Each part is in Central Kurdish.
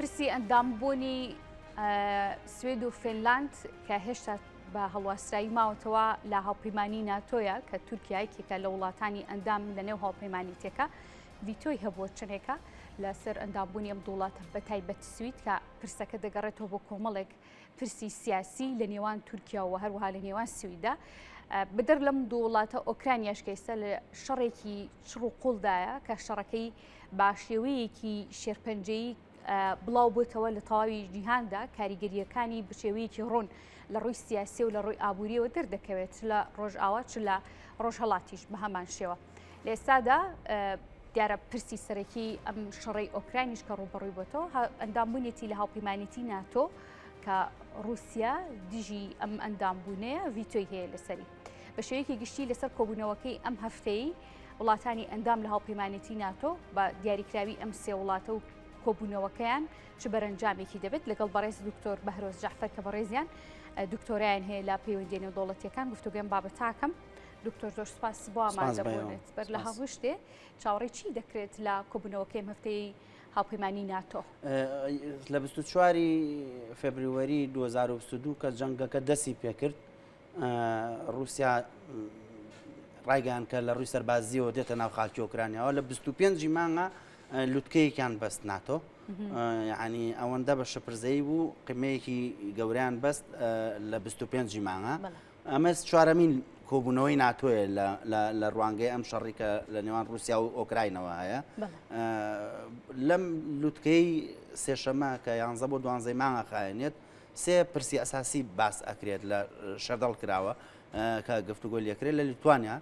پرسی ئەندامبوونی سوید و فینلاند کە هێشتا بە هەڵواسرایی ماوەتەوە لە هاوپەیمانی ناتۆیە کە تورکیا یەکێکە لە وڵاتانی ئەندام لە نێو هاوپەیمانیتەکە ڤیتۆی هەبووە چنێکە لەسەر ئەندامبوونی ئەم دووڵاتە بە تایبەت سوید کە پرسەکە دەگەڕێتەوە بۆ کۆمەڵێک پرسی سیاسی لە نێوان تورکیا و هەروەها لە نێوان سویدا. بەدەر لەم دوو وڵاتە ئۆکرانیاش کە ئێستا لە شەڕێکی چڕ و قوڵدایە کە شەڕەکەی بە شێوەیەکی شێرپەنجەیی بڵاو بۆتەوە لە تەواوی جیهاندا کاریگەریەکانی بە شێوەیەکی ڕوون لە ڕووی سیاسی و لە ڕووی ئابووریەوە دەردەکەوێت چ لە ڕۆژئاوا چ لە ڕۆژهەڵاتیش بە هەمان شێوە. لە ئێستادا دیارە پرسی سەرەکی ئەم شەڕەی ئۆکراینیش کە ڕووبەڕووی بۆتەوە ئەندامبوونێتی لە هاوپەیمانێتی ناتۆ کە ڕووسیا دژی ئەم ئەندامبوونەیە ڤیتۆی هەیە لەسەری. بە شێوەیەکی گشتی لەسەر کۆبوونەوەکەی ئەم هەفتەی وڵاتانی ئەندام لە هاوپەیمانێتی ناتۆ بە دیاریکراوی ئەم سێ وڵاتە و کۆبوونەوەکەیان چ بەرەنجامێکی دەبێت لەگەڵ بەڕێز دکتۆر بەهرۆز جەعفەر کە بەڕێزیان دکتۆرایان هەیە لە پەیوەندیە نێودەوڵەتیەکان گفتوگۆم بابەتاکەم دکتۆر زۆر سپاس بۆ ئامادەبوونت بەر لە هەموو شتێ چاوەڕێی چی دەکرێت لە کۆبوونەوەکەی ئەم هەفتەی هاوپەیمانی ناتۆ؟ لە 24 فێبریوەری 2022 کە جەنگەکە دەستی پێکرد رووسیا ڕایگەیان کە لە ڕووی سەربازیەوە دێتە ناو خاکی ئۆکرانیاوە لە 25 مانگە لوتکەیەکیان بەست ناتۆ یعنی ئەوەندە بە شپرزەی بوو قیمەیەکی گەوریان بەست لە 25 مانگە ئەمە چوارەمین کۆبوونەوەی ناتۆیە لە ڕوانگەی ئەم شەڕی کە لە نێوان رووسیا و ئۆکراینەوە هەیە لەم لوتکەی سێشەمە کە یانزە بۆ دوانزەی مانگە خایەنێت سێ پرسی ئەساسی باس ئەکرێت لە شەردەڵ کراوە کە گفتوگۆ لێکرێت لە لیتوانیا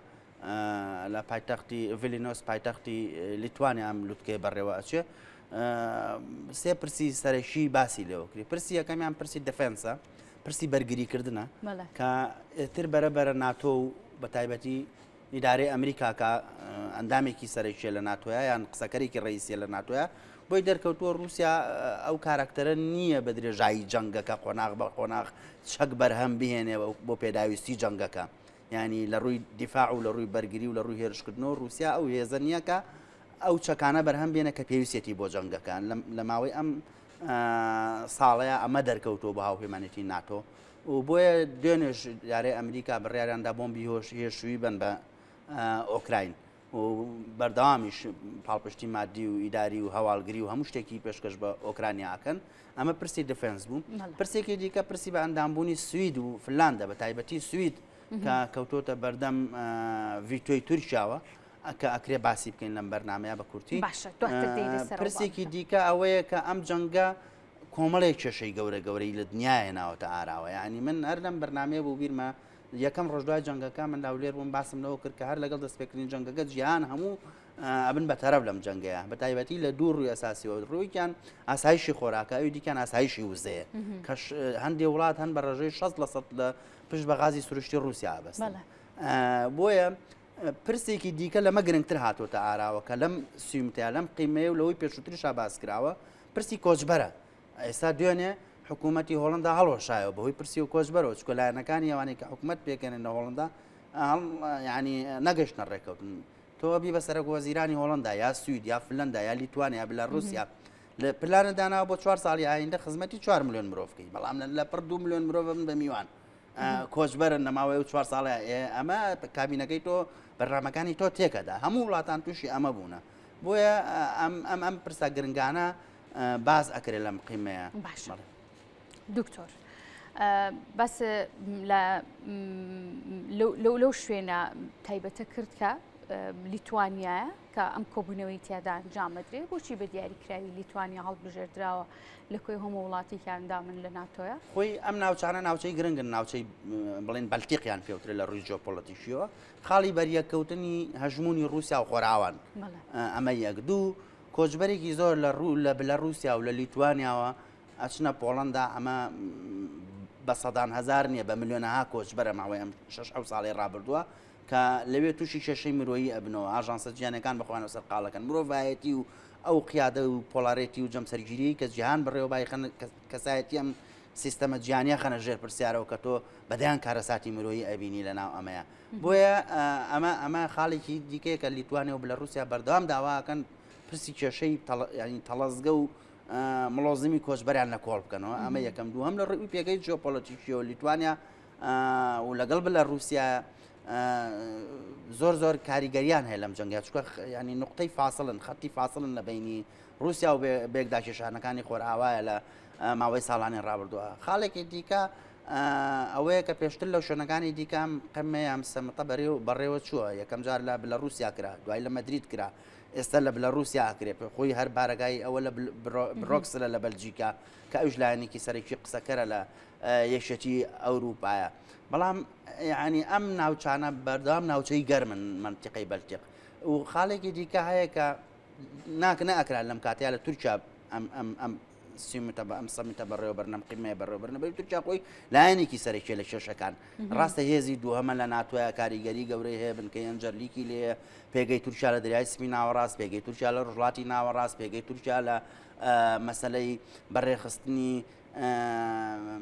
لە پایتەختی ڤلینۆس پایتەختی لیتوانیا ئەم لوتکەی بەڕێوە ئەچێ سێ پرسی سەرەکی باسی لێوەکری پرسی یەکەمیان پرسی defense ە پرسی بەرگریکردنە کە ئێتر بەرە بەرە ناتۆ و بە تایبەتی ئیدارەی ئەمریکا کە ئەندامێکی سەرەکیە لە ناتۆیا یان قسەکەرێکی ڕئیسیە لە ناتۆیا بۆی دەرکەوتووە رووسیا ئەو کاراکتەرە نییە بە درێژایی جەنگەکە قۆناغ بە قۆناغ چەک بەرهەم بهێنێ بۆ پێداویستی جەنگەکە ینی لە ڕووی دیفاع و لە ڕووی بەرگری و لە ڕووی هێرشکردنەوە رووسیا ئەو هێزە نییە کە ئەو چەکانە بەرهەم بێنە کە پێویستێتی بۆ جەنگەکان لە ماوەی ئەم ساڵەیە ئەمە دەرکەوتووە بۆ هاوپەیمانێتی ناتۆ و بۆیە دوێنێش یارەی ئەمریکا بڕیاریاندا بۆمبی هۆش هێشووی بن بە ئۆکراین و بەردەوامیش پاڵپشتی مادی و ئیداری و هەواڵگری و هەموو شتێکی پێشکەش بە ئۆکرانیا ئەکەن ئەمە پرسی defense بوو پرسێکی دیکە پرسی بە ئەندامبوونی سوید و فنلاندە بە تایبەتی سوید کە کەوتۆتە بەردەم ڤیتۆی تورکیاوە کە ئەکرێ باسی بکەین لەم بەرنمەیە بە کورتی باشە دواتر دێینە سەر ئەو پرسێکی بابەتە. دیکە ئەوەیە کە ئەم جەنگە کۆمەڵێک کێشەی گەورە گەورەی لە دنیا هێناوەتە ئاراوە یعنی من هەر لەم بەرنمەیە بوو بیرمە یەکەم ڕۆژ دوای جەنگەکە من لاولێر بووم باسم لەوە کرد کە هەر لەگەڵ دەستپێکردنی جەنگەکە جیهان هەموو ئەبن بە تەرەف لەم جەنگەیە بە تایبەتی لە دوو ڕووی ئەساسیەوە ڕوویکیان ئاسایشی خۆراکە ئەوی دیکان ئاسایشی وزەیە کە هەندێ وڵات هەن بە ڕێژەی 60 لە سەد لە پشت بە غازی سروشتی رووسیا بەستن بۆیە پرسێکی دیکە لەمە گرنگتر هاتۆتە ئاراوە کە لەم سیمتەیە لەم قیمەیە و لەوەی پێشووتریشا باس کراوە پرسی کۆچبەرە ئێستا دوێنێ حکوومەتی هۆڵندا هەڵوەشایەوە بەهۆی پرسی و کۆچبەرەوە چکە لایەنەکانی ئەوانەی کە حکوومەت پێکەنن لە هۆڵندا ینی نەگەشتنە ڕێککەوتن تۆ بی بە سەرەک وەزیرانی هۆڵندا یا سوید یا فلەندا یا لیتوانیا بلا رووسیا لە پلانە داناوە بۆ چوار ساڵی ئایندە خزمەتی 4 میلیۆن مرۆڤکەی بەڵام لە پڕ دو میلیۆن مرۆڤ بن بە میوان کۆچبەرن لە ماوەی ئەو چوار ساڵەیە ئەمە کابینەکەی تۆ بەرنامەکانی تۆ تێکەدا هەموو وڵاتان تووشی ئەمە بوونە بۆیە ئەم ئەم ئەم پرسە گرنگانە باز ئەکرێت لەم قیمەیە باشە دکتۆر باس لە لەو شوێنە تایبەتە کرد کە لیتوانیایە کە ئەم کۆبوونەوەی تیادا ئەنجامەدرێ بۆچی بە دیاریکراوی لیتوانیا هەڵبژێردراوە لە کۆی هەموو وڵاتێکی ئەندامن لە ناتۆیا؟ خۆی ئەم ناوچانە ناوچەی گرنگن، ناوچەی بڵێن بەلتیقیان پێوترێت لە ڕووی جیۆپۆلەتیکیەوە، خاڵی بەریەککەوتنی هەژموونی ڕووسیا و خۆرئاوان. ئەمە یەک. دوو، کۆچبەرێکی زۆر لە ڕوو لە بلەڕووسیا و لە لیتوانیاوە ئەچنە پۆڵەندا، ئەمە بە سەدان هەزار نییە، بە ملیۆنەها کۆچبەرە ماوەی ئەم شەش حەوت ساڵەی ڕابردووە کە لەوێ تووشی کێشەی مرۆیی ئەبنەوە، ئاژانسە جیهانیەکان بە خۆیانەوە سەرقاڵەکەن، مرۆڤایەتی و ئەو قیادە و polarity و جەمسەرگیریی کە جیهان بەڕێوە بای خەن کەسایەتی ئەم سیستەمە جیهانیە خەنە ژێر پرسیارەوە کە تۆ بەدەیان کارەساتی مرۆیی ئەبینی لە ناو ئەمەیە بۆیە ئەمە ئەمە خاڵێکی دیکەیە کە لیتوانیا و بلەڕوسیا بەردەوام داواکەن پرسی کێشەی ینی تەڵەزگە و. مڵۆزمی کۆچبەریان لە کۆڵ بکەنەوە ئەمە یەکەم دووهەم لە ڕووی پێگەی جیۆپۆلەتیکیەوە لیتوانیا و لەگەڵ بلە رووسیا زۆر زۆر کاریگەریان هەیە لەم جەنگە چکە ینی نقطەی فاصلن خەتی فاصلن لە بینی رووسیا و بێکداکێشانەکانی خۆرئاوایە لە ماوەی ساڵانی ڕابردووە خاڵێکی دیکە ئەوەیە کە پێشتر لە شوێنەکانی دیکەم قەمەیە ئەم سەمتە بەرێ و بەڕێوە چووە یەکەم جار لە بلە رووسیا کرا دوای لە مەدرید کرا ئێستا لە بلە رووسیا ئەکرێ خۆی هەر بارەگای ئەوە لە برۆکسلە لە بەلجیکا کە ئەوش لایەنێکی سەرەکی قسەکەرە لە یەکێتی ئەوروپایە بەڵام یعنی ئەم ناوچانە بەردەوام ناوچەی گەرمن منتیقەی بەلتیق و خاڵێکی دیکە هەیە کە ناک نەئەکرا لەم کاتەیە لە تورکیا ئەم ئەم ئەم سیمتە بە ئەم سەمیتە بەڕێوەبەرنەم قیمەیە بەڕێوەبەرنە بەری تورکیا خۆی لایەنێکی سەرەکیە لە کێشەکان ڕاستە هێزی دووهەمە لە ناتۆیە کاریگەری گەورەی هەیە بنکەی ئەنجەرلیکی لێ پێگەی تورکیا لە دەریای سپی ناوەڕاست پێگەی تورکیا لە ڕۆژهەڵاتی ناوەڕاست پێگەی تورکیا لە مەسەلەی بەڕێخستنی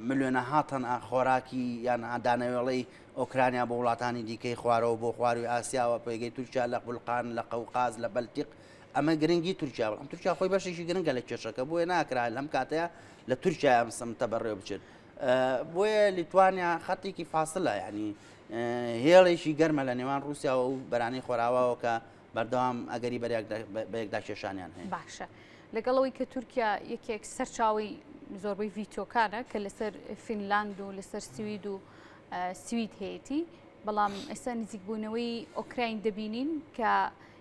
ملیۆنەها تەن خۆراکی یان دانەوێڵەی ئۆکرانیا بۆ وڵاتانی دیکەی خوارەوە بۆ خواروی ئاسیاوە پێگەی تورکیا لە بولقان لە قەوقاز لە بەلتیق ئەمە گرنگی تورکیا بەڵام تورکیا خۆی بەشێکی گرنگە لە کێشەکە بۆیە ناکرا لەم کاتەیە لە تورکیا ئەم سمتە بەڕێوە بچێت بۆیە لیتوانیا خەتێکی فاسلە ینی هێڵێکی گەرمە لە نێوان رووسیا و بەرانی خۆراواوە کە بەردەوام ئەگەری بەیەکداکێشانیان هەیە. باشە لەگەڵ ئەوەی کە تورکیا یەکێک سەرچاوەی زۆربەی ڤیتۆکانە کە لەسەر فینلاند و لەسەر سوید و سوید هەیەی بەڵام ئێستا نزیکبوونەوەی ئۆکراین دەبینین کە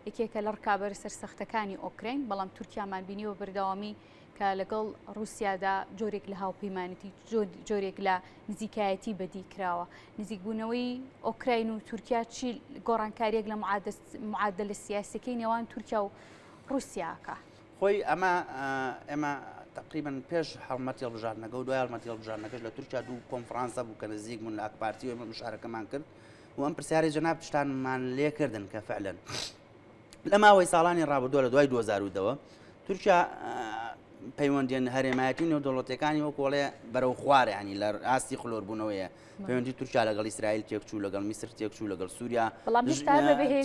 یەکێکە لە ڕکابەرە سەرسەختەکانی ئۆکراین بەڵام تورکیامان بینیوە بەردەوامی کە لەگەڵ ڕووسیادا جۆرێک لە هاوپەیمانێتی جۆرێک لە نزیکایەتی بەدی کراوە. نزیکبوونەوەی ئۆکراین و تورکیا چی گۆڕانکارییەک لە معادلە سیاسیەکەی نێوان تورکیا و ڕووسیا ئەکا؟ خۆی ئەمە ئێمە تقریبا پێش هەڵمەتی هەڵبژاردنەکە و دوای هەڵمەتی هەڵبژاردنەکەش لە تورکیا دوو کۆنفرانسە بوو کە نزیک بوون لە ئاکپارتی و ئێمە مشارەکەمان کرد و ئەم پرسیاری جەنابتشتانمان لێکردن کە فعلەن لە ماوەی ساڵانی ڕابردووە لە دوای 2010ەوە تورکیا پەیوەندیە هەرێمایەتی و نێودەوڵەتیەکانی وەکۆڵێ بەرەو خوارە ینی لە ئاستی خلۆربوونەوەیە پەیوەندی تورکیا لەگەڵ ئیسرائیل تێکچوو لەگەڵ میسر تێکچوو لەگەڵ سووریا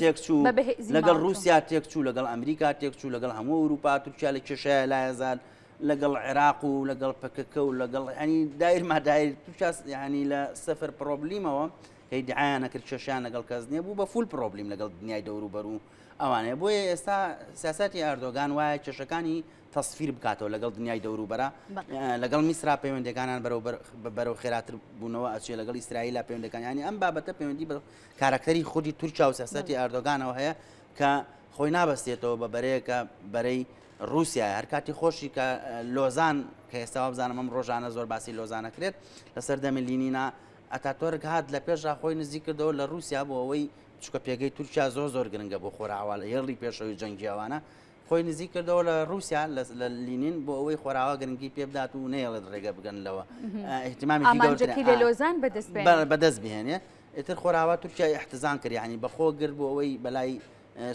تێکچوو لەگەڵ رووسیا تێکچوو لەگەڵ ئەمریکا تێکچوو لەگەڵ هەموو ئەوروپا تورکیا لە کێشەیە لایەزال لەگەڵ عێراق و لەگەڵ پەکەکە و لەگەڵ ینی دایر مادایر تورکیا ینی لە سەفر پرۆبلیمەوە کە ئیدعایان ئەکرد کێشەیان لەگەڵ کەس نییە بوو بە full problem لەگەڵ دنیای دەوروبەر و ئەوانەیە بۆیە ئێستا سیاسەتی ئەردۆگان وایە کێشەکانی تەسفیر بکاتەوە لەگەڵ دنیای دەوروبەرە لەگەڵ میسرا پەیوەندەکانیان بەرەو بەرەو خێراتر بوونەوە ئەچێ لەگەڵ ئیسرائیل پەیوەندەکانیانی ئەم بابەتە پەیوەندی بە کارەکتەری خودی تورکیا و سیاسەتی ئەردۆگانەوە هەیە کە خۆی نابەستێتەوە بە بەرەیەکە بەرەی رووسیا هەر کاتی خۆشی کە لۆزان کە ئێستا وابزانم ئەم ڕۆژانە زۆر باسی لۆزانەکرێت لە سەردەمی لینینا ئەتاتۆرک هات لە پێشدا خۆی نزیک کردەوە لە رووسیا بۆ ئەوەی چونکە پێگەی تورکیا زۆر زۆر گرنگە بۆ خۆراوا لە هێڵی پێشەوەی جەنگی ئەوانە خۆی نزیک کردەوە لە رووسیا لە لینین بۆ ئەوەی خۆراوا گرنگی پێ بدات و نەیەڵێت ڕێگە بگەن لەوە اهتمامی ئامانجەکەی لە لۆزان بەدەست بێنێ. بەدەست بهێنێ ئیتر خۆراوا تورکیای احتزان کرد یعنی بەخۆ گرت بۆ ئەوەی بەلای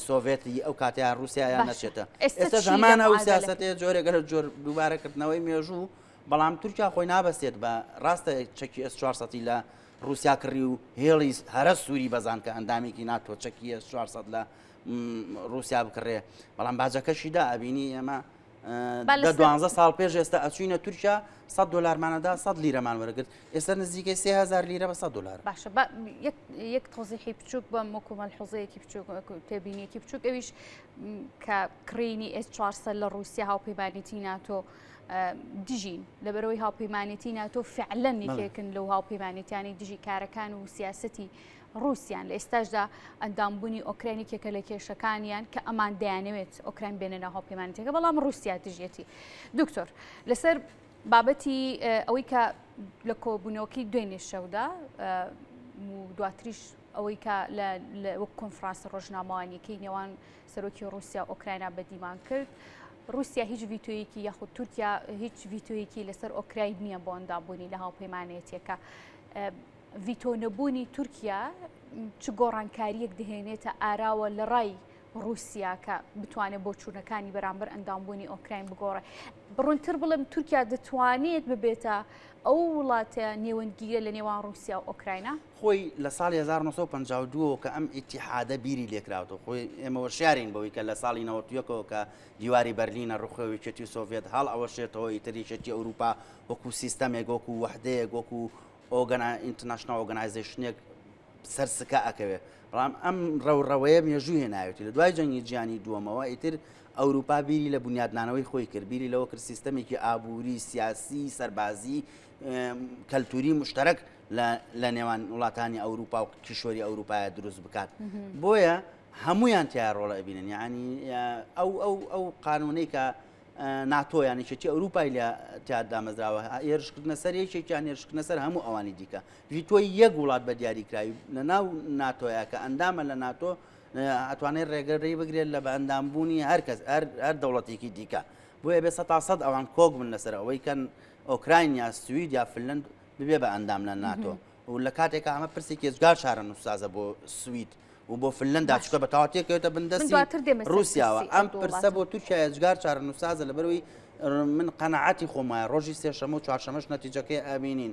سۆڤێتی ئەو کاتیان رووسیایان نەچێتە ئێستا هەمان ئەو سیاسەتەیە جۆرێکە لە جۆر دووبارەکردنەوەی مێژوو بەڵام تورکیا خۆی نابەستێت بە ڕاستە چەکی ئێس 400 لە ڕووسیا کڕی و هێڵی هەرە سووری بەزان کە ئەندامێکی ناتۆ چەکی ئێس 400 لە ڕووسیا بکڕێ بەڵام باجەکەشیدا ئەبینی ئێمە لە دوانزە ساڵ پێش ئێستا ئەچوینە تورکیا 100 دلارمانەدا 100 لیرەمان وەرگرت ئێستا نزیکەی 3000 لیرە بە 100 دلار باشە یەک تۆزیحی بچووک بە وەکو مەلحوزەیەکی بچووک تێبینیەکی بچووک ئەویش کە کڕینی ئێس 400 لە ڕووسیا هاوپەیمانێتی ناتۆ دژین، لەبەرئەوەی هاوپەیمانێتی ناتۆ فعلەن یەکێکن لەو هاوپەیمانێتیانەی دژی کارەکان و سیاسەتی ڕووسیان لە ئێستاشدا ئەندامبوونی ئۆکراین یەکێکە لە کێشەکانیان کە ئەمان دەیانەوێت ئۆکراین بێنە ناو هاوپەیمانێتیەکە بەڵام ڕووسیا دژیەتی. دکتۆر لەسەر بابەتی ئەوەی کە لە کۆبوونەوەکەی دوێنێ شەودا و دواتریش ئەوەی کە لە وەک کۆنفرانسە ڕۆژنامەوانیەکەی نێوان سەرۆکی ڕووسیا و ئۆکراینا بەدیمان کرد. ڕووسیا هیچ ڤیتۆیەکی یاخود تورکیا هیچ ڤیتۆیەکی لەسەر ئۆکراین نییە بۆ ئەندامبوونی لە هاوپەیمانێتیەکە. ڤیتۆ نەبوونی تورکیا چ گۆڕانکاریەک دەهێنێتە ئاراوە لە ڕای ڕووسیا کە بتوانێت بۆچوونەکانی بەرامبەر ئەندامبوونی ئۆکراین بگۆڕێ؟ ڕوونتر بڵێم تورکیا دەتوانێت ببێتە ئەو وڵاتە نێوەندگیرە لە نێوان ڕووسیا و ئۆکراینا؟ خۆی لە ساڵی 1952 ەوە کە ئەم ئیتیحادە بیری لێکراوەتەوە، خۆی ئێمە وەشیارین بەوەی کە لە ساڵی 91 ەوە کە دیواری بەرلین ئەڕوخێ و یەکێتی سۆڤێت هەڵ ئەوەشێتەوە، ئیتر یەکێتی ئەوروپا وەکو سیستەمێک، وەکو وەحدەیەک، وەکو ئۆگەنا international organization ێک سەر سکە ئەکەوێ. بەڵام ئەم ڕەوڕەوەیە مێژوو هێناوێتی. لە دوای جەنگی جیهانی دووەمەوە ئیتر ئەوروپا بیری لە بونیادنانەوەی خۆی کرد، بیری لەوە کرد سیستەمێکی ئابووری، سیاسی، سەربازی، کەلتوری مشتەرەک لە نێوان وڵاتانی ئەوروپا و کیشوەری ئەوروپایە دروست بکات. بۆیە هەمویان تیا ڕۆڵ ئەبینن. یعنی ئەو ئەو ئەو قانونەی کە ناتۆ یان یەکێتی ئەوروپای لە تیا دامەزراوە هێرشکردنە سەر یەکێکیان هێرشکردنە سەر هەموو ئەوانی دیکە ڤیتۆی یەک وڵات بە دیاریکراوی لە ناو ناتۆیە کە ئەندامە لە ناتۆ ئەتوانێت ڕێگەڕی بگرێت لە بە ئەندامبوونی هەر کەس هەر دەوڵەتێکی دیکە بۆیە بێ سە تا سەد ئەوان کۆک بن لەسەر ئەوەی کەن ئۆکراین یا سوید یا فنلند ببێ بە ئەندام لە ناتۆ و لە کاتێکا ئەمە پرسێکی ئێجگار چارەنووسسازە بۆ سوید و بۆ فنلندا چونکە بە تەواوەتی ئەکەوێتە بن دەستی ڕووسیاوە. ئەم پرسە بۆ تورکیا ئێجگار چارەنووسسازە لەبەرئەوەی من قەناعەتی خۆم وایە ڕۆژی سێشەمە و چوارشەمەش نەتیجەکەی ئەبینین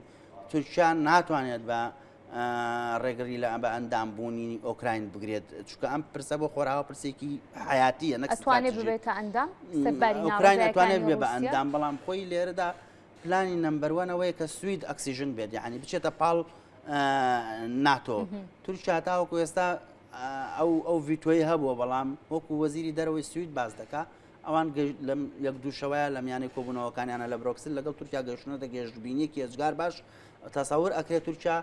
تورکیا ناتوانێت بە ڕێگری لە بە ئەندام بوونی ئۆکراین بگرێت چونکە ئەم پرسە بۆ خۆراوە پرسێکی حیاتیە نەک ئەتوانێت ببێتە ئەندام سەرباری ئۆکراین ئەتوانێت بێ بە ئەندام بەڵام خۆی لێرەدا پلانی number one ئەوەیە کە سوید accession بێت یعنی بچێتە پاڵ ناتۆ تورکیا تاوەکو ئێستا ئەو ئەو ڤیتۆی هەبووە بەڵام وەکو وەزیری دەرەوەی سوید باس دەکا ئەوان لەم یەک دوو شەوەیە لە میانەی کۆبوونەوەکانیانە لە برۆکسل لەگەڵ تورکیا گەشتونەتە گەشتبینیەکی ئێجگار باش تەسەور ئەکرێت تورکیا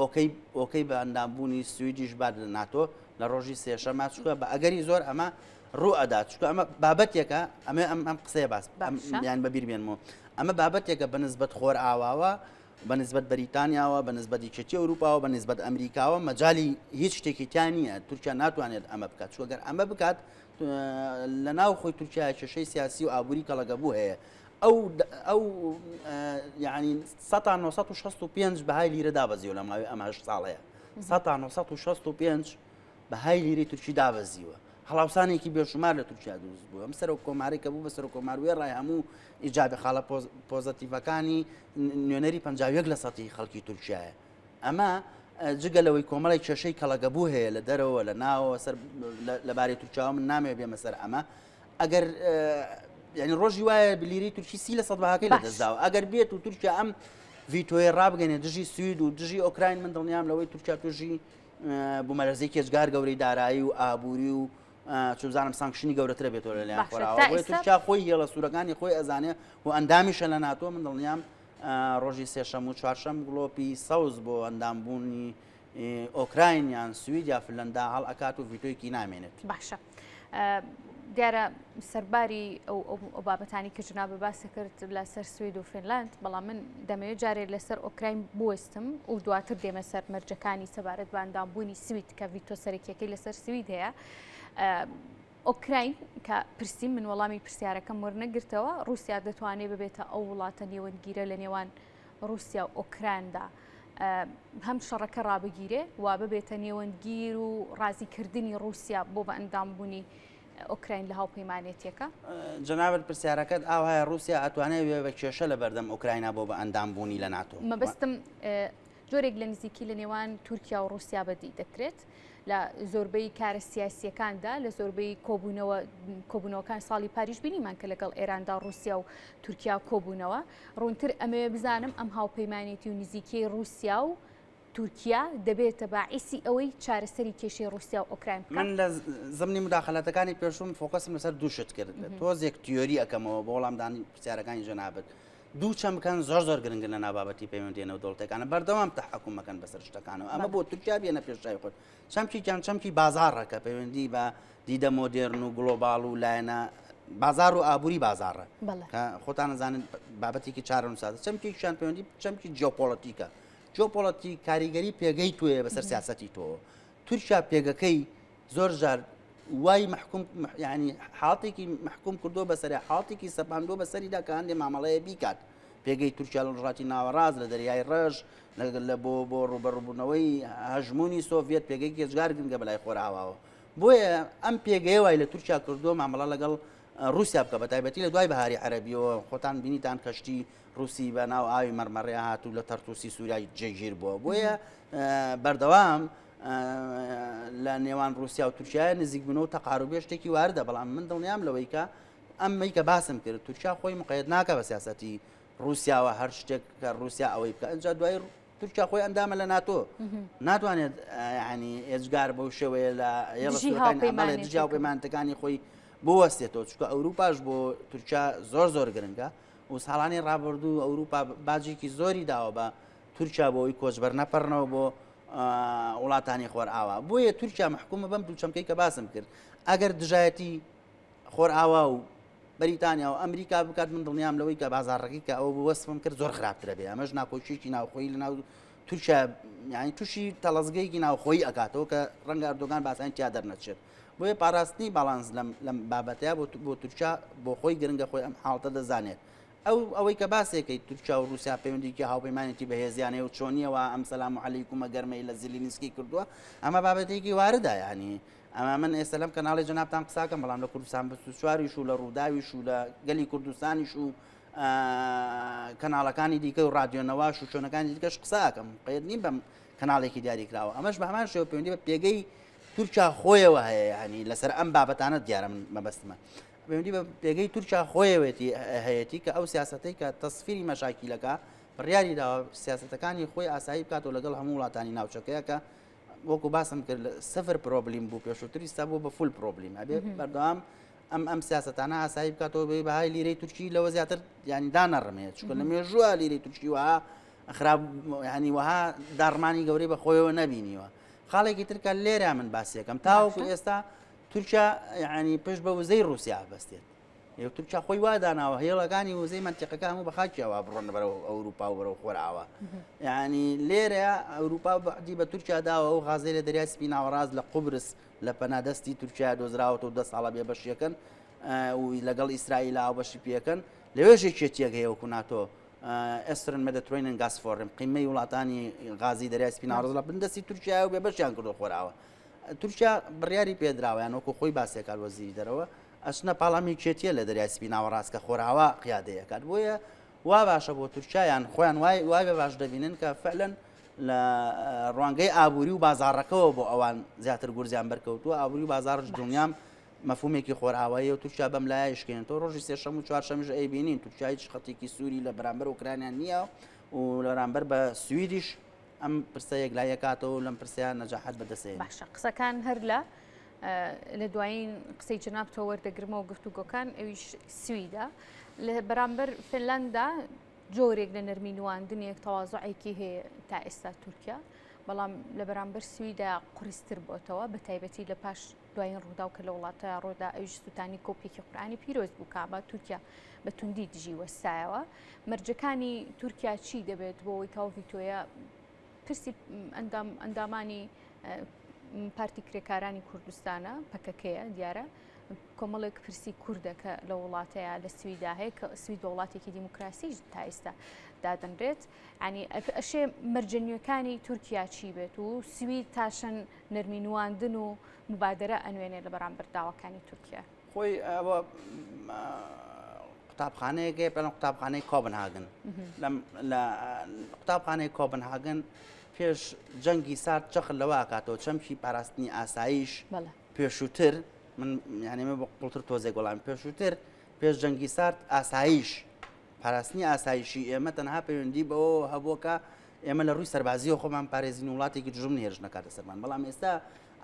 okay okay بە ئەندامبوونی سویدیش بات لە ناتۆ لە ڕۆژی سێشەمە چونکە بە ئەگەری زۆر ئەمە ڕوو ئەدات چونکە ئەمە بابەتێکە ئەمە ئەم ئەم قسەیە باس یان بەبیر بێنمەوە ئەمە بابەتێکە بە نسبەت خۆرئاواوە بە نسبەت بەریتانیاوە بە نسبەت یەکێتی ئەوروپاوە بە نسبەت ئەمریکاوە مەجای هیچ شتێکی تیا نییە تورکیا ناتوانێت ئەمە بکات چوەگەر ئەمە بکات لە ناو خۆی تورکیا کێشەی سیاسی و ئابووری کەڵەگەبوو هەیە ئەو ئەو یعنی 1965 بەهای لیرە دابەزیوە لە ماوەی ئەم هەشت ساڵەیە 1965 بەهای لیرەی تورکی دابەزیوە هەڵاوسانێکی بێشومار لە تورکیا دروست بوو ئەم سەرۆک کۆماری کە بوو بە سەرۆک کۆمار وێڕای هەموو ئیجابی خاڵە پۆزەتیڤەکانی نوێنەری 51 لە سەتی خەڵکی تورکیایە ئەمە جگە لەوەی کۆمەڵی کێشەی کەڵەگەبوو هەیە لە دەرەوە لە ناوەوە سەر لەبارەی تورکیاوە من نامەوێ بێمە سەر ئەمە ئەگەر یعنی ڕۆژی وایە لیرەی تورکی 30 لە سەد بەهاکەی لەدەستداوە ئەگەر بێت و تورکیا ئەم ڤیتۆیە ڕابگەنێ دژی سوید و دژی ئۆکراین من دڵنیام لەوەی تورکیا توژی بوومەلەرزەیەکی ئێجگار گەورەی دارایی و ئابووری و چوبزانم sanction ی گەورەترە بێتەوە لەلایەن خۆراوە بۆیە تورکیا خۆی هێڵە سوورەکانی خۆی ئەزانێ و ئەندامیشە لە ناتۆ من دڵنیام ڕۆژی سێشەم و چوارشەم گڵۆپی سەوز بۆ ئەندامبوونی ئۆکراین یان سوید یا فنلندا هەڵ ئەکات و ڤیتۆیەکی نامێنێت. باشە دیارە سەرباری ئەو بابەتانی کە جنابە باسی کرد لەسەر سوید و فینلاند بەڵام من دەمەوێت جارێ لەسەر ئۆکراین بوەستم و دواتر دێمە سەر مەرجەکانی سەبارەت بە ئەندامبوونی سوید کە ڤیتۆ سەرەکیەکەی لەسەر سوید هەیە. ئۆکراین کە پرسیم من وەڵامی پرسیارەکەم وەرنەگرتەوە رووسیا دەتوانێت ببێتە ئەو وڵاتە نێوەندگیرە لە نێوان رووسیا و ئۆکراندا هەم شەڕەکە ڕابگیرێ و ببێتە نێوەندگیر و ڕازیکردنی ڕووسیا بۆ بە ئەندامبوونی ئۆکراین لە هاوپەیمانێتیەکە؟ جەنابت پرسیارەکەت ئاوهایە ڕووسیا ئەتوانێت بێ بە کێشە لە بەردەم ئۆکراینا بۆ بە ئەندامبوونی لە ناتۆ؟ مەبەستم جۆرێک لە نزیکی لە نێوان تورکیا و ڕووسیا بەدی دەکرێت لە زۆربەی کارە سیاسیەکاندا لە زۆربەی کۆبوونەوە کۆبوونەوەکان ساڵی پاریش بینیمان کە لەگەڵ ئێراندا ڕووسیا و تورکیا کۆبوونەوە ڕوونتر ئەمەوێ بزانم ئەم هاوپەیمانێتی و نزیکیەی ڕووسیا و تورکیا دەبێتە باعیسی ئەوەی چارەسەری کێشەی ڕووسیا و ئۆکراین بکات؟ من لە زمنی مداخلاتەکانی پێشووم focus م لەسەر دوو شت کرد تۆزێک تیۆری ئەکەمەوە بۆ وەڵامدانی پرسیارەکانی جەنابت دوو چەمکەن زۆر زۆر گرنگن لە ناو بابەتی پەیوەندیە نێودەوڵەتیەکانە بەردەوام تەحەکوم مەکەن بەسەر شتەکانەوە ئەمە بۆ تورکیا بێنە پێش چاوی خۆت چەمکێکیان چەمکی بازاڕە کە پەیوەندی بە دیدە مۆدێرن و گلۆباڵ و لایەنە بازار و ئابووری بازاڕە کە خۆتان ئەزانن بابەتێکی چارەنووسازە چەمکێکیان پەیوەندی چەمکی جیۆپۆڵەتیکە جیۆپۆڵەتیک کاریگەری پێگەی تۆیە بەسەر سیاسەتی تۆ تورکیا پێگەکەی زۆر جار وای محکوم یعنی حاڵتێکی محکوم کردو بەسەر حاڵتێکی سەپاندووە بەسەریدا کە هەندێ مامەڵەیە بیکات پێگەی تورکیا لە ڕۆژهەڵاتی ناوەڕاست لە دەریای ڕەش لە بۆ بۆ ڕووبەڕووبوونەوەی هەژموونی سۆڤیەت پێگەی ئێجگار گرنگە بەلای خۆرئاواوە. بۆیە ئەم پێگەیە وای لە تورکیا کردووە مامەڵە لەگەڵ ڕووسیا بکە بە تایبەتی لە دوای بەهاری عەرەبیەوە خۆتان بینیتان کەشتی ڕووسی بە ناو ئاوی مەرمەڕێ هات و لە تەرتوسی سووریای جێگیر بووە بۆیە بەردەوام لە نێوان رووسیا و تورکیا نزیک بن و تەقاروبێ شتێکی واردە بەڵام من دڵنیام لەوەی کە ئەمەی کە باسم کرد تورکیا خۆی مقید ناکە بە سیاسەتی رووسیاوە هەر شتێک کە رووسیا ئەوەی بکە ئەجا دوای تورکیا خۆی ئەندامە لە ناتۆ ناتوانێت ینی ئێجگار بەو شێوەیە لە دژی هاوپەیمانەکانی خۆی بوەستێتەوە چونکە ئەوروپاش بۆ تورکیا زۆر زۆر گرنگە و ساڵانی ڕابردوو ئەوروپا باجێکی زۆری داوە بە تورکیا بۆ ئەوی کۆچبەر نەپەڕنەوە بۆ وڵاتانی خۆرئاوا بۆیە تورکیا محکومە بەم دوو چەمکەی کە باسم کرد ئەگەر دژایەتی خۆرئاوا و بەریتانیا و ئەمریکا بکات من دڵنیام لەوەی کە بازاڕەکەی کە ئەوە وەسفم کرد زۆر خراپترە بێ ئەمەش ناکۆکیەکی ناوخۆیی لە ناو تورکیا یعنی تووشی تەڵەزگەیەکی ناوخۆیی ئەکاتەوە کە ڕەنگە ئەردۆگان باسانی تیا دەرنەچێت بۆیە پاراستنی باڵانس لەم لەم بابەتەیە بۆ بۆ تورکیا بۆ خۆی گرنگە خۆی ئەم حاڵتە دەزانێت ئەو ئەوەی کە باسێکەی تورکیا و رووسیا پەیوەندیکی هاوپەیمانێتی بەهێزیان هەیە و چۆنیەوە ئەم سەلام و عەلەیکومە گەرمەی لە زیلینسکی کردووە ئەمە بابەتێکی واردە یعنی ئەمە من ئێستا لەم کەناڵی جەنابتان قساکەم بەڵام لە کوردستان 24یش و لە ڕووداویش و لە گەلی کوردستانیش و کەناڵەکانی دیکە و ڕادیۆنەواش و شوێنەکانی دیکەش قساکەم قەید نیم بەم کەناڵێکی دیاریکراوە ئەمەش بە هەمان شێوە پەیوەندی بە پێگەی تورکیا خۆیەوە هەیە ینی لەسەر ئەم بابەتانە دیارە من مەبەستمە پەیوەندی بە پێگەی تورکیا خۆیەوەتی هەیەتی کە ئەو سیاستەی کە تەسفیری مەشاکیلەکە بڕیاری داوە سیاستەکانی خۆی ئاسایی بکاتەوە لەگەڵ هەموو وڵاتانی ناوچەکەیە کە وەکو باسم کرد سفر پرۆبلیم بوو پێشووتر ئیستا بوو بە full problem ئەبێ بەردەوام ئەم ئەم سیاستانە ئاسایی بکاتەوە بێ بەهای لیرەی تورکی لەوە زیاتر ینی دانەڕمێت چونکە لە مێژووە لیرەی تورکی وەها خراپ ینی وەها داڕمانی گەورەی بە خۆیەوە نەبینیوە خاڵێکی ترکە لێرە من باسیەکەم تاوەکو ئێستا تورکیا یعنی پشت بە وزەی رووسیا بەستێت یەک تورکیا خۆی وا داناوە هێڵەکانی وزەی مەنتیقەکە هەموو بە خاکیەوە بڕۆن بەرەو ئەوروپا و بەرەو خۆرئاوا یعنی لێرە ئەوروپا بەعدی بە تورکیا داوە ئەو غازەی لە دەریای سپی ناوەڕاست لە قوبرس لە پەنادەستی تورکیا دۆزراوەتەوە دە ساڵە بێ بەشیەکەن و لەگەڵ ئیسرائیل ئاو بەشی پێەکەن لەوێش یەکێتیەک هەیە وەکو ناتۆ Eastern Mediterranean Gas Forum قیمەی وڵاتانی غازی دەریای سپی ناوەڕاست لە بندەستی تورکیا و بێ بەشیان کردو خۆراوە تورکیا بڕیاری پێدراوە یان وەکو خۆی باسێکات وەزیری دەرەوە ئەچنە پاڵ ئەم یەکێتیە لە دەریای سپی ناوەڕاست کە خۆرئاوا قیادەی ئەکات بۆیە وا باشە بۆ تورکیا یان خۆیان وای وای بە باش دەبینن کە فعلەن لە ڕوانگەی ئابووری و بازاڕەکەەوە بۆ ئەوان زیاتر گورزیان بەرکەوتووە ئابووری و بازاڕش دڵنیام مەفهومێکی خۆرئاواییە و تورکیا بەم لایە شکێنێتەوە ڕۆژی سێشەم و چوارشەمیش ئەیبینین تورکیا هیچ خەتێکی سووری لە بەرامبەر ئۆکرانیا نییە و لە بەرامبەر بە سویدیش ئەم پرسە یەکلاییەکاتەوە و لەم پرسەیە نەجاحەت بەدەستێنێت. باشە قسەکان هەر لە لە دوایین قسەی جەنابتەوە وەردەگرمەوە گفتوگۆکان ئەویش سویدە لە بەرامبەر فنلندا جۆرێک لە نەرمی نواندنێک تەوازعێکی هەیە تا ئێستا تورکیا بەڵام لە بەرامبەر سویدا قورستر بۆتەوە بە تایبەتی لە پاش دوایین ڕووداو کە لە وڵاتە ڕۆدا ئەویش سووتانی کۆپێکی قورآانی پیرۆز بوو کابە تورکیا بە توندی دژی وەستایەوە مەرجەکانی تورکیا چی دەبێت بۆ ئەوەی کاو ڤیتۆیە پرسی ئەندام ئەندامانی پارتی کرێکارانی کوردستانە پەکەکەیە دیارە کۆمەڵێک پرسی کوردە کە لە وڵاتەیە لە سویدا هەیە کە سوید بە وڵاتێکی دیموکراسی تا ئێستا دادەنرێت ینی ئەشێ مەرجە نوێکانی تورکیا چی بێت و سوید تاشن نەرمی نواندن و مبادرە ئەنوێنێ لە بەرامبەر داواکانی تورکیا. خۆی ئەوە قوتابخانەیەک هەیە پێڵێن قوتابخانەی کۆبنهاگن لەم لە قوتابخانەی کۆبنهاگن پێش جەنگی سارد جەخت لەوە ئەکاتەوە چەمکی پاراستنی ئاسایش پێشووتر من یعنی من بە قوڵتر تۆزێک وەڵام پێشووتر پێش جەنگی سارد ئاسایش پاراستنی ئاسایشی ئێمە تەنها پەیوەندی بەوە هەبووە کە ئێمە لە ڕووی سەربازیەوە خۆمان پارێزین وڵاتێکی دژمن هێرش نەکاتە سەرمان بەڵام ئێستا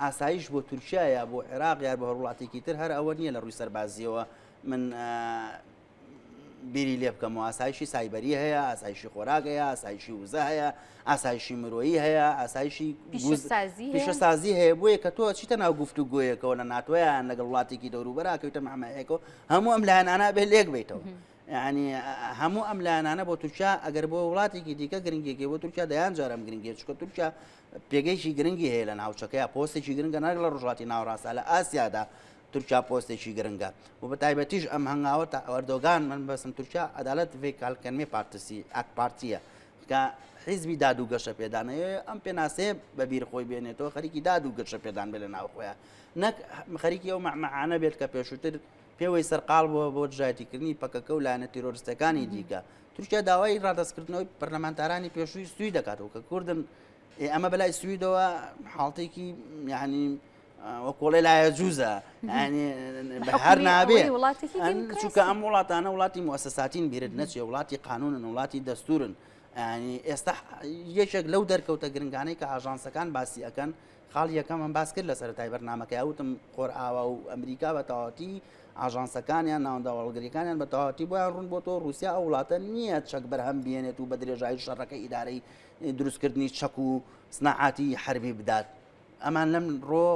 ئاسایش بۆ تورکیا یا بۆ عێراق یار بۆ هەر وڵاتێکی تر هەر ئەوە نییە لە ڕووی سەربازیەوە من بیری لێ بکەم و ئاسایشی سایبەری هەیە ئاسایشی خۆراک هەیە ئاسایشی وزە هەیە ئاسایشی مرۆیی هەیە ئاسایشی پیشەسازی هەیە بۆیە کە تۆ چیتە ناو گفت و گۆیەکەوە لە ناتۆیان لەگەڵ وڵاتێکی دەوروبەرا کەوتە مەمەیەکەوە هەموو ئەم لایەنانە بێ لێک بیتەوە یعنی هەموو ئەم لایەنانە بۆ تورکیا ئەگەر بۆ وڵاتێکی دیکە گرنگێکی بۆ تورکیا دەیان جارم گرنگێ چکە تورکیا پێگەیەکی گرنگی هەیە لە ناوچەکەیا، پۆستێکی گرنگە نەک لە ڕۆژهەڵاتی ناوەڕاستدا، لە ئاسیادا تورکیا پۆستێکی گرنگە و بە تایبەتیش ئەم هەنگاوە تا ئەردۆگان من بەسم تورکیا عەدالەت ڤێ کالکەنمێ پارتسی ئاک پارتیە. کە حیزبی داد و گەشەپێدان ئەیەوێ ئەم پێناسەیە بە بیر خۆی بێنێتەوە خەریکی داد و گەشەپێدان بێت لە ناوخۆیان نەک خەریکی ئەو مەعمەعانە بێت کە پێشووتر پێوەی سەرقاڵ بووە بۆ دژایەتیکردنی پەکەکە و لایەنە تیرۆریستەکانی دیکە. تورکیا داوای ڕادەستکردنەوەی پەرلەمانتارانی پێشووی سوید دەکاتەوە کە کوردن ئەمە بەلای سویدەوە حاڵتێکی یعنی وەکۆڵێ لایە جوزە هەر نابێ چونکە ئەم وڵاتانە وڵاتی موسەساتین بیرت نەچێ وڵاتی قانونن وڵاتی دەستورن ئێستا یەکێک لەو دەرکەوتە گرنگانەی کە ئاژانسەکان باسی ئەەکەن خاڵی یەکەمم باس کرد لە سەرەتای بەرنامەکەیا وتم خۆرئاوا و ئەمریکا بە تەواوەتی ئاژانسەکانیان ناوەندە هەواڵگریەکانیان بە تەواوەتی بۆیان ڕوون بۆتەوە ڕووسیا ئەو وڵاتە نییە چەک بەرهەم بێنێت و بە درێژایی شەڕەکە ئیدارەی دروستکردنی چەک و سناعاتی حربی بدات ئەمان لەم ڕۆ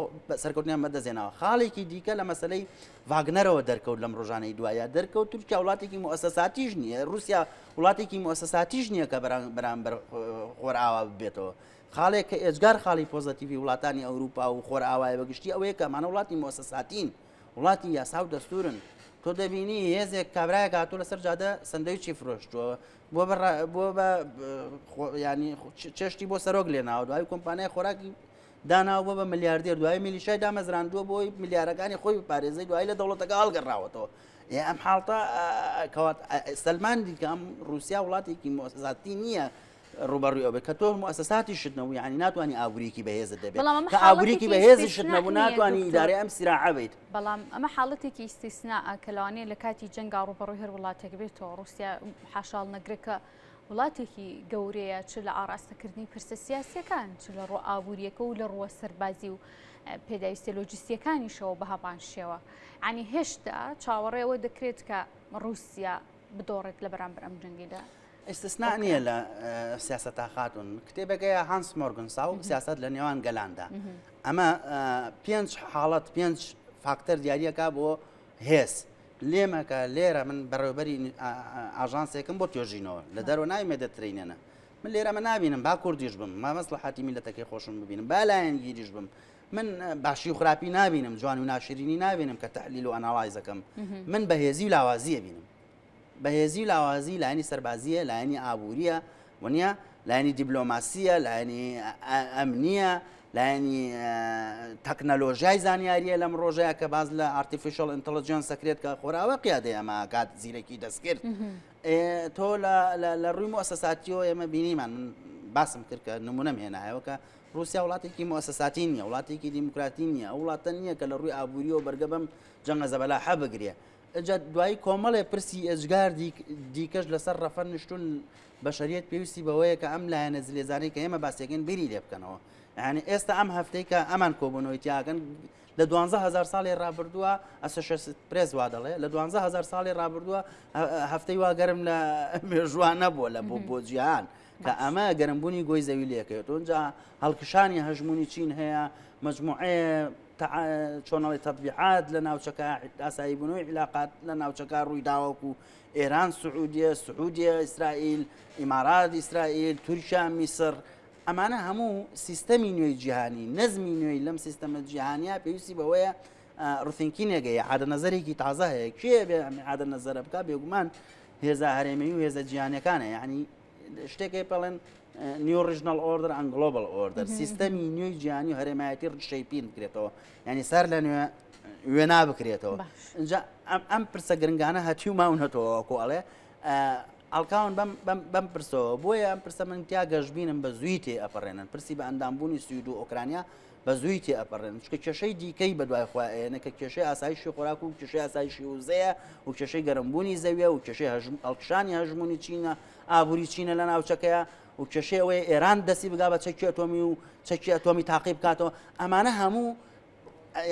سەرکەوتنیان بەدەستێناوە خاڵێکی دیکە لە مەسلەی ڤاگنەرەوە دەرکەوت لەم ڕۆژانەی دوایە دەرکەوت تورکیا وڵاتێکی موسەساتیش نییە رووسیا وڵاتێکی موسەساتیش نییە کە بەرامبەر خۆرئاوا ببێتەوە خاڵێک کە ئێجگار خاڵی پۆزەتیڤی وڵاتانی ئەوروپا و خۆرئاوایە بە گشتی ئەوەیە کە ئەمانە وڵاتی موئەسەساتین، وڵاتی یاسا و دەستوورن. تۆ دەبینی هێزێک کابرایەک هاتووە لەسەر جادە سەندەویچی فرۆشتووە، بووە بە بووە بە یانی چێشتی بۆ سەرۆک لێناوە، دوایی کۆمپانیای خۆراکی داناوە بووە بە ملیاردێر، دوایی میلیشای دامەزراندووە بۆی ملیارەکانی خۆی بپارێزێ، دوایی لە دەوڵەتەکە هەڵگەڕاوەتەوە. ئێ ئەم حاڵتە کەوات سەلماندی کە ئەم ڕووسیا وڵاتێکی موئەسەساتی نییە ڕووبەڕووی ئەو بێت کە تۆ موئەسەساتیشت نەبوو یانی ناتوانی ئابووریەکی بەهێزت دەبێت بەڵام ئەمە کە ئابووریەکی حاڵەتێکی بەهێزیشت ئیستیسناء نەبوو نییە ناتوانی دکتۆر. ئیدارەی ئەم سیراعە بیت. بەڵام ئەمە حاڵەتێکی ئیستیسناءە کە لەوانەیە لە کاتی جەنگا ڕووبەڕووی هەر وڵاتێک بێتەوە ڕووسیا حاشا هەڵنەگرە کە وڵاتێکی گەورەیە چ لە ئاڕاستەکردنی پرسە سیاسیەکان چ لە ڕووە ئابووریەکە و لە ڕووە سەربازی و پێداویستە لۆجستیەکانیشەوە بە هەمان شێوە یانی هێشتا چاوەڕێ ئەوە دەکرێت کە ڕووسیا بدۆڕێت لە بەرامبەر ئەم جەنگەیدا. ئیستسنا نییە لە سیاسەتا خاتوون. کتێبەکەیە هانس مۆرگنساو سیاسەت لە نێوان گەلاندا. ئەمە پێنج حاڵەت پێنج فاکتەر دیاریەکە بۆ هێز. لێمەکە لێرە من بەڕێوبەری ئاژانسێکم بۆ توێژینەوە لە دەرەوە نایمێ دەترینێنە من لێرە من نابینم با کوردیش بم ما مەسلحاتی میلەتەکەی خۆشم ببینم با لایەنگیریش بم من باشی و خراپی نابینم جوان و ناشرینی نابینم کە تحلیل و analyze ەکەم من بەهێزی و لاوازیە بینم بەهێزی و لاوازی لایەنی سەربازییە، لایەنی ئابوورییە، وەنیە؟ لایەنی دیبلۆماسییە، لایەنی ئەمنییە، لایەنی تەکنەلۆژیای زانیارییە لەم ڕۆژەیە کە باس لە artificial intelligence دەکرێت کە خۆراوە قیادەی ئەمە ئەکات زیرەکی دەستکرد. تۆ لە ڕووی موئەسەساتیەوە ئێمە بینیمان من باسم کرد کە نمونەم هێنایەوە کە رووسیا وڵاتێکی موئەسەساتی نییە وڵاتێکی دیموکراتی نییە ئەو وڵاتە نییە کە لە ڕووی ئابووریەوە بەرگە بەم جەنگە زەبەلاحە بگرێ ئنجا دوایی کۆمەڵێ پرسی ئێجگار دیکەش لەسەر ڕەفە نشتون بەشەریەت پێویستی بەوەیە کە ئەم لایەنە زلێزانەی کە ئێمە باسیەکەین بیری لێ بکەنەوە یعنی ئێستا ئەم هەفتەی کە ئەمان کۆبوونەوەی تیاکەن لە 12000 ساڵی ڕابردووە ئەسۆشێتد پرێس وا دەڵێ لە 12000 ساڵی ڕابردووە هەفتەی وا گەرم لە مێژووان نەبووە لە بۆ بۆ جیهان کە ئەمە گەرمبوونی گۆی زەوی لێکەوێت ئەوجا هەڵکشانی هەژمونی چین هەیە مجموعەیە چۆنەڵی تەتبیعات لە ناوچەکە ئاساییبوونەوەی عیلاقات لە ناوچەکە ڕوویداوە وەکو ئێران سعودیە سعودیە ئیسرائیل ئیمارات ئیسرائیل تورکیا میسر ئەمانە هەموو سیستەمی نوێی جیهانی نەزمی نوێی لەم سیستەمە جیهانیە پێویستی بەوەیە rethinking ێک هەیە عادە نەزەرێکی تازە هەیە کێ بێ ئەم عادە نەزەرە بکا بێگومان هێزە هەرێمی و هێزە جیهانیەکانە یعنی شتێک هەیە پێڵێن new regional order and global order سیستەمی نوێی جیهانی و هەرێمایەتی reshaping بکرێتەوە یعنی سەر لە نوێ وێنا بکرێتەوە اینجا ئەم پرسە گرنگانە هەتیو ماونەتەوە وەکو ئەڵێ ئەڵکاون بەم پرسەوە بۆیە ئەم پرسە من تیا گەشببینم بە زووی تێ ئەپەڕێنن پرسی بە ئەندامبوونی سوید و ئۆکرانیا بە زووی تێ ئەپەڕێنن چونکە کێشەی دیکەی بە دوای خۆیانە کە کێشەی ئاسایشی خۆراک و کێشەی ئاسایشی وزەیە و کێشەی گەرمبوونی زەویە و کێشەی هەڵکشانی هەژمونی چینە ئابووری چینە لە ناوچەکەیە و کێشەی ئەوەیە ئێران دەستی بگا بە چەکی ئەتۆمی و چەکی ئەتۆمی تاقی بکاتەوە ئەمانە هەموو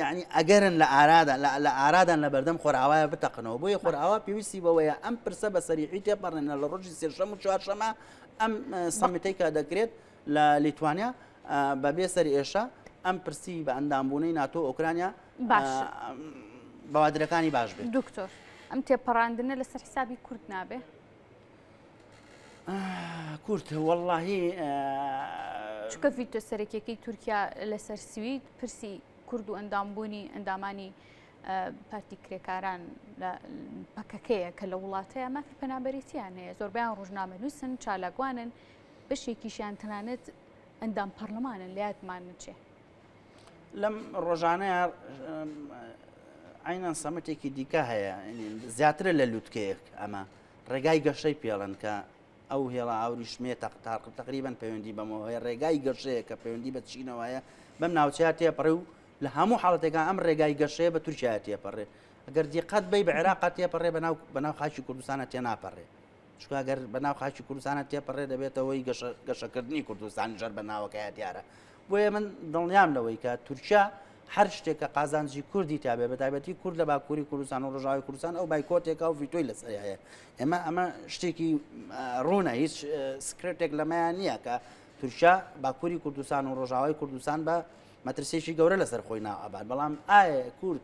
یعنی ئەگەرن لە ئارادا لە ئارادان لە بەردەم خۆرئاوایە بتەقنەوە بۆیە خۆرئاوا پێویستی بەوەیە ئەم پرسە بە سەریعی تێپەڕێنە لە ڕۆژی سێشەم و چوارشەمە ئەم summit ەی کە دەکرێت لە لیتوانیا بە بێ سەر ئێشە ئەم پرسی بە ئەندامبوونەی ناتۆ ئۆکرانیا باش بەوادرەکانی باش بێت دکتۆر ئەم تێپەڕاندنە لەسەر حسابی کورد نابێ کورد وەڵاهی چونکە ڤیتۆ سەرەکیەکەی تورکیا لەسەر سوید پرسی کورد و ئەندامبوونی ئەندامانی پارتی کرێکاران لە پەکەکەیە کە لە وڵاتەیە مافی پەنابەرێتیان هەیە زۆربیان ڕۆژنامە نووسن چالاکوانن. بەشێکیشیان تەنانەت ئەندام پەرلەمانن لە یادمان نەچێ. لەم ڕۆژانەیە عینەن summit ێکی دیکە هەیە زیاترە لە لوتکەیەک ئەمە ڕێگای گەشەی پێڵن کە ئەو هێڵە ئاوریشمێ تقریبان پەیوەندی بەمەوە هەیە ڕێگای گەشەیە کە پەیوەندی بە چینەوە هەیە بەم ناوچەیە تێپەڕێ و لە هەموو حاڵەتێکان ئەم ڕێگای گەشەیە بە تورکیا تێپەڕێ ئەگەر دیقەت بی بە عێراق تێپەڕێ بەناو بەناو خاکی کوردستانە تێناپەڕێ چونکە گەر بەناو خاکی کوردستانە تێپەڕێ دەبێتە هۆی گەشەکردنی کوردستان ژەر بە ناوەکەیە دیارە بۆیە من دڵنیام لەوەی کە تورکیا هەر شتێک کە قازانجی کوردی تابێ بە تایبەتی کورد لە باکووری کوردستان و ڕۆژاوای کوردستان ئەو بایکۆتێکا و ڤیتۆی لەسەر هەیە ئێمە ئەمە شتێکی ڕوونە هیچ secret ێک لەمەیان نییە کە تورکیا باکووری کوردستان و ڕۆژاوای کوردستان بە مەترسیێکی گەورە لەسەر خۆی ناو ئەبات بەڵام ئایا کورد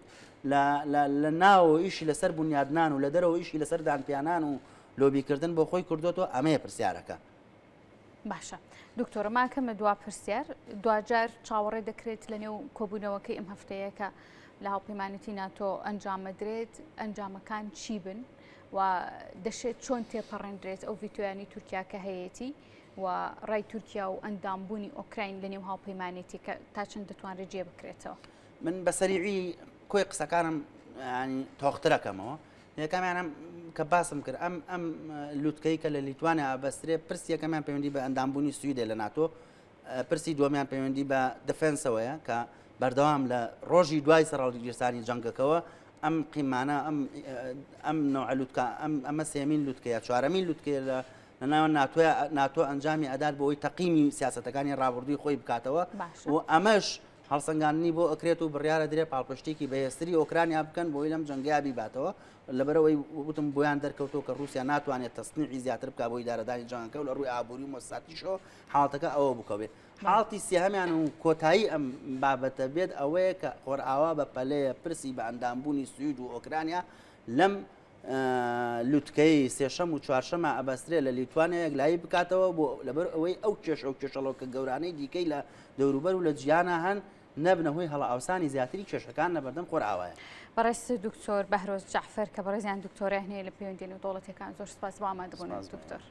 لە ناوەوە ئیشی لەسەر بونیادنان و لە دەرەوە ئیشی لەسەر دانپیانان و لۆبیکردن بۆ خۆی کردوەوە ئەمەیە پرسیارەکە. باشە دکتۆرە ماکەمە دوا پرسیار دواجار چاوەڕێ دەکرێت لە نێو کۆبوونەوەکەی ئەم هەفتەیە کە لە هاوپەیمانەتی ناتۆ ئەنجامەدرێت ئەنجامەکان چی بن و دەشێت چۆن تێپەڕێنرێت ئەو ڤیتۆیانی تورکیا کە هەیەی و ڕای تورکیا و ئەندامبوونی ئۆکراین لە نێو هاوپەیمانێتی کە تا چەند دەتوانرێت جێ بکرێتەوە؟ من بە سەریعی کۆی قسەکانم ینی تۆخترەکەمەوە یەکەمیانم کە باسم کرد ئەم ئەم لوتکەی کە لە لیتوانیا ئەبەسترێ پرسی یەکەمیان پەیوەندی بە ئەندامبوونی سویدێ لە ناتۆ پرسی دووەمیان پەیوەندی بە defense ەوەیە کە بەردەوام لە ڕۆژی دوای سەرهەڵگیرسانی جەنگەکەوە ئەم قیمانە ئەم ئەم نەوعە لوتکە ئەم ئەمە سێمین لوتکەیە چوارەمین لوتکەیە لە لەناو ناتۆیا ناتۆ ئەنجامی ئەدات بۆ ئەوەی تەقیمی سیاسەتەکانی ڕابردووی خۆی بکاتەوە و ئەمەش هەڵسەنگاندنی بۆ ئەکرێت و بڕیارە درێ پاڵپشتێکی بەهێزتری ئۆکرانیا بکەن بۆی لەم جەنگەیا بیباتەوە لەبەرەوەی وتم بۆیان دەرکەوتەوە کە رووسیا ناتوانێت تەسنیعی زیاتر بکات بۆ ئیدارەدانی جەنگەکە و لە ڕووی ئابووری و مۆساتیشەوە حاڵەتەکە ئەوە بکەوێ حاڵەتی سێهەمیان و کۆتایی ئەم بابەتە بێت ئەوەیە کە خۆرئاوا بە پەلەیە پرسی بە ئەندامبوونی سوید و ئۆکرانیا لەم لوتکەی سێشەم و چوارشەمە ئەبەسترێ لە لیتوانیا یەکلایی بکاتەوە بۆ لەبەر ئەوەی ئەو کێشە و کێشەڵۆکە گەورانەی دیکەی لە دەوروبەر و لە جیهانا هەن نەبنە هۆی هەڵائاوسانی زیاتری کێشەکان لە بەردەم خۆرئاوایە. بەڕێز دکتۆر بەهرۆز جەعفەر کە بەڕێزیان دکتۆرایان هەیە لە پەیوەندیە نێودەوڵەتیەکان زۆر سپاس بۆ ئامادەبوونت دکتۆر.